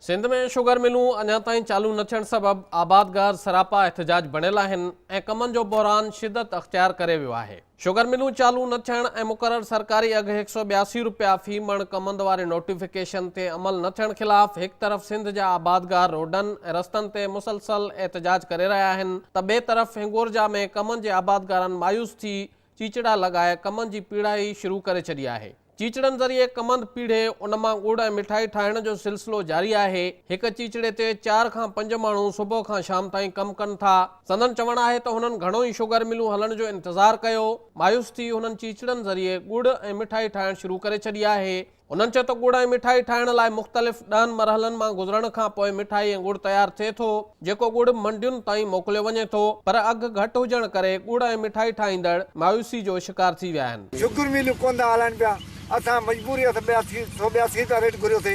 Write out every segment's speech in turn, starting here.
Sindh ۾ sugar ملون اڃا تائين چالو نه ٿيڻ سبب آبادگار سراپا احتجاج بڻيل آهن ۽ ڪمن جو بحران شدت اختيار ڪري ويو آهي. شگر ملون چالو نه ٿيڻ ۽ مقرر سرڪاري اگهه 182 رپيا في مڻ ڪمند واري نوٽيفڪيشن تي عمل نه ٿيڻ خلاف هڪ طرف سنڌ جا آبادگار روڊن ۽ رستن تي مسلسل احتجاج ڪري رهيا آهن ته ٻئي طرف هنگورجا ۾ ڪمند جي آبادگارن مايوس ٿي چيچڙا لڳائي ڪمند جي پيڙهائي شروع ڪري ڇڏي آهي. چيچڙن ذريعي ڪمند پيڙهي ان مان ڳڙ ۽ مٺائي ٺاهڻ جو سلسلو جاري آهي. هڪ چيچڙي تي چار کان پنج ماڻهو صبح کان شام تائين ڪم ڪن ٿا. سندن چوڻ آهي ته هنن گهڻو ئي شگر ملون هلڻ جو انتظار ڪيو، مايوس ٿي هنن چيچڙن ذريعي ڳڙ ۽ مٺائي ٺاهڻ شروع ڪري ڇڏي آهي. هنن چيو ته ڳڙ ۽ مٺائي ٺاهڻ لاء مختلف ڏهن مرحلن مان گذرڻ کان پوء مٺائي ۽ ڳڙ تيار ٿئي ٿو. جيڪو ڳڙ منڊين تائين موڪليو وڃي ٿو پر اگهه گهٽ هجڻ ڪري ڳڙ ۽ مٺائي ٺاهيندڙ مايوسي جو شڪار ٿي ويا آهن. شگر ملون ڪونه ٿا هلائن پيا اسان مجبوري اسان 82 سو 82 رپيا ريٽ گهريو سي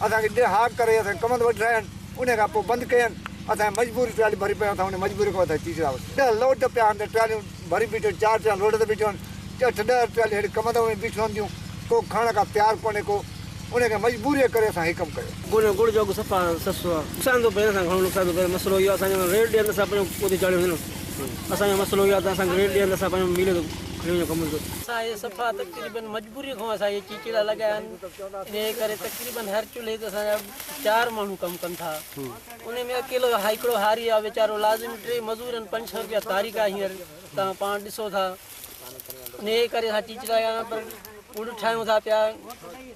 اسان کي ڏي ها ڪري اسان ڪمند وڍرايا آهن انهي کان پوء بند ڪيا آهن اسان جي مجبوري ٽرالي ڀري پيا اسان انهي مجبوري کان اسان چيچڙا وس ڏهه لوڊ پيا آهن ته ٽراليون ڀري بيٺيون آهن چار ٽراليون لوڊ تي بيٺيون آهن اٺ ڏهه ٽراليون هيڏي ڪمند ۾ بيٺيون هونديون ڪو کڻڻ کان تيار ڪونهي ڪو انهي کي مجبوريء ڪري اسان هي ڪم ڪيو. ڳڙ ڳڙ جو اگهه صفا سستو آ. نقصان ٿو پئي اسان کي گهڻو نقصان ٿو پئي مسئلو اهو آ اسان کي ريٽ ڏين ته اسان پنهنجو اتي چاڙهيون نه اسان جو مسئلو اهو آ ته اسان کي ريٽ ڏين ته اسان پنهنجو ميلي تي کڻي وڃون ڪم جو. اسان اهي صفا تقريبن مجبوريء کان اسان اهي چيچڙا لڳايا آهن انهيء ڪري تقريبن هر چولهي تي اسان جا چار ماڻهو ڪم ڪن ٿا انهي ۾ اڪيلو هڪڙو هاري آ ويچارو لازمي ٽي مزور آهن 500 رپيا تاريخ آ هينئر توهان پاڻ ڏسو ٿا. انهيء ڪري اسان چيچڙا آهيان پر ڳڙ ٺاهيون ٿا پيا،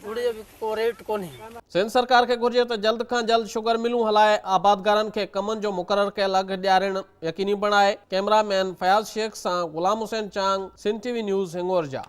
ڳڙ جو به ڪو ريٽ ڪونهي. سنڌ سرڪار کي گهرجي ته جلد کان جلد شگر ملون هلائي آبادگارن کي ڪمن جو مقرر ڪيل اگهه ڏيارڻ يقيني بڻائي، ڪئميرا مين فياض شيخ سان Ghulam Hussain Chang, Sindh T V news, Hingorja.